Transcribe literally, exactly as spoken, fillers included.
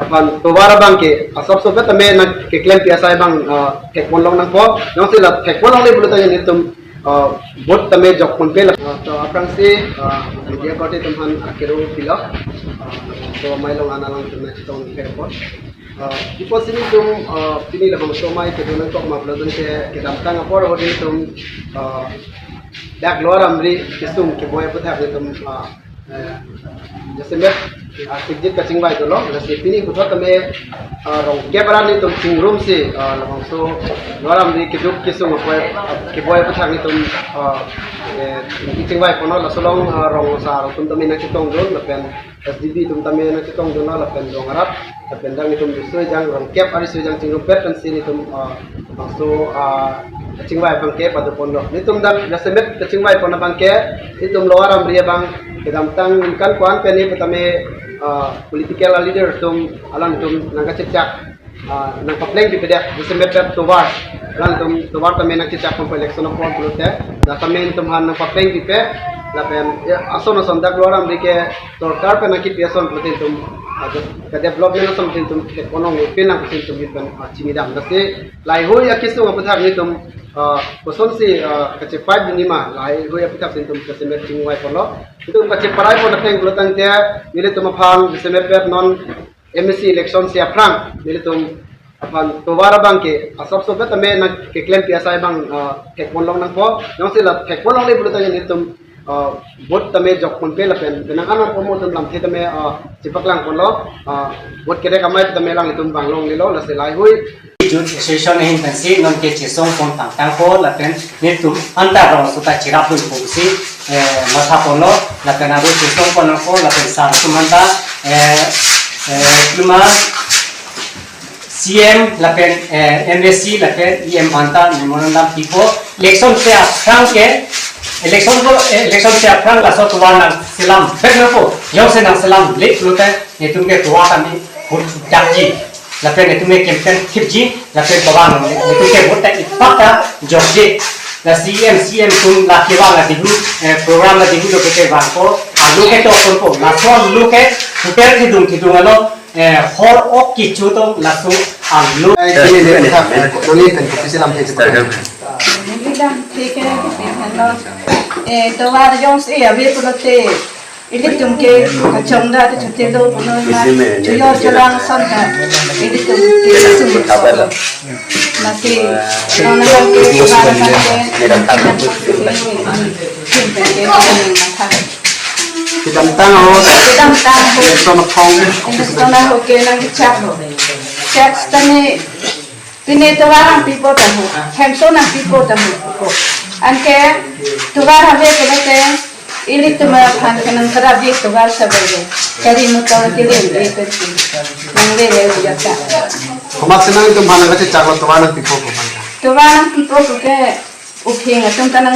Aphan tovar abang ke asapso pen tame nangkeklempi asai abang, ah, thekpon long nangpo. Jongsi la thekpon longle pulote nelitum, ah, vote tame jokponpe la. Ah, to aphrangsi, ah, media party atum aphan akero pilo. Ah, to amei along an alangtum nangchetong thekpon. Ah, ipo si nelitum, ah, pini labangso amei kedo nangkok ma pulote ke kedamtang apor ahut nelitum, ah, dak Lower Amri kesung keboi aputhak nelitum, ah, eh, jasemet, ah, sikjit kachingvai dolo, lasi pini puthot tame, ah, rong kep arat nelitum chingrumsi, ah, labangso Lower Amri keduk kesung apoi, ah, keboi aputhak nelitum, ah, eh, kachingvai ponlo, laso along, ah, rong asar atum tame nangchetongdun, lapen S D B atum tame nangchetongdunlo, lapen rong arat, lapen dak nelitum riso ejang, rong kep ariso ejang chingrumpet pensi nelitum, ah, labangso, ah, kachingvai abang ke padoponlo. Nelitum dak jasemet kachingvai pon abang ke, nelitum Lower Amri abang kedamtang ningkan ko-an pen ni petame, ah, political leader atum alangtum nangkachechak, ah, nangpaplengpipedet, jasemet pen tovar, alangtum tovar tame nangchechakponpo election apor pulote, dak tame nelitum aphan nangpaplengpipe, lapen, ya, ason ason dak Lower Amri ke sorkar pen nangkipi ason pulote nelitum, ah, ke development ason pulote nelitum thekpon longle pen nang pusi nelitum pen, ah, chinidam. Lasi laheihui akesung aputhak nelitum, ah, kosonsi, ah, kachepaipon nima, laheihui aputhak si nelitum jasemet chingvai ponlo. Nelitum kacheparai pon ateng pulotangte, nelitum aphan jasemet pen non M A C election si aphrang nelitum aphan tovar abang ke asapso pen tame nangkeklempi asai abang, ah, thekpon long nangpo. Jongsi la thekpon longle pulote nelitum, ah, vote tame jokponpe lapen penang an atum lamthe tame, ah, chepaklangponlo, ah, vote kerek amei tame alanglitum vang longlelo, lasi laheihui Youth Association ahin pensi non ke chesongpon tangtangpo lapen nelitum anta rong suta cherapdunpo pusi, eh, mathaponlo, lapen aro chesongpon nangpo, lapen sar atum anta, eh, eh, klima C M lapen, eh, M A C lapen E M anta memorandum pipo. Election si aphrang ke, election ko, eh, election si aphrang laso tovar nangselam, bek nangpo, jongsi nangselamle pulote nelitum ke tovar tame vote dakji, lapen nelitum ke campaign thipji, lapen tovar nang, nelitum ke vote ta ipak ta jokji. La C M, C M atum la kevang adihu, eh, program adihu lo ke vangpo, alo ke toponpo, laso alo ke hotel kedung kedung alo, eh, hor ok kecho atum laso alo. Ai, kini le kha, neli pen kopi si lamthe chepa. Neli lamthe ke kopi henlo. Eh, tovar jongsi ave pulote, ilitum ke kachongda ta chotelo punon ma, chuyor cholang ason ta ilitum ke sum. Mati, nona kan ke, nona kan ke, nona kan ke, nona kan ke, nona kan ke. Kedamtang ahut, kedamtang ahut, election aphong, election ahut ke nangchak ho. Chak setame, pine tovar nangpipo tangho, hemso nangpipo tangho. Anke tovar ave pulote, ilitum aphan ke nangkarap ji tovar sabai. Gari motor kele, eh, pensi. Nangle le ujak ta. Komat si nangtum aphan nangkachechaklo tovar nangpipo komat? Tovar nangpipo ke, uphing atum ta nang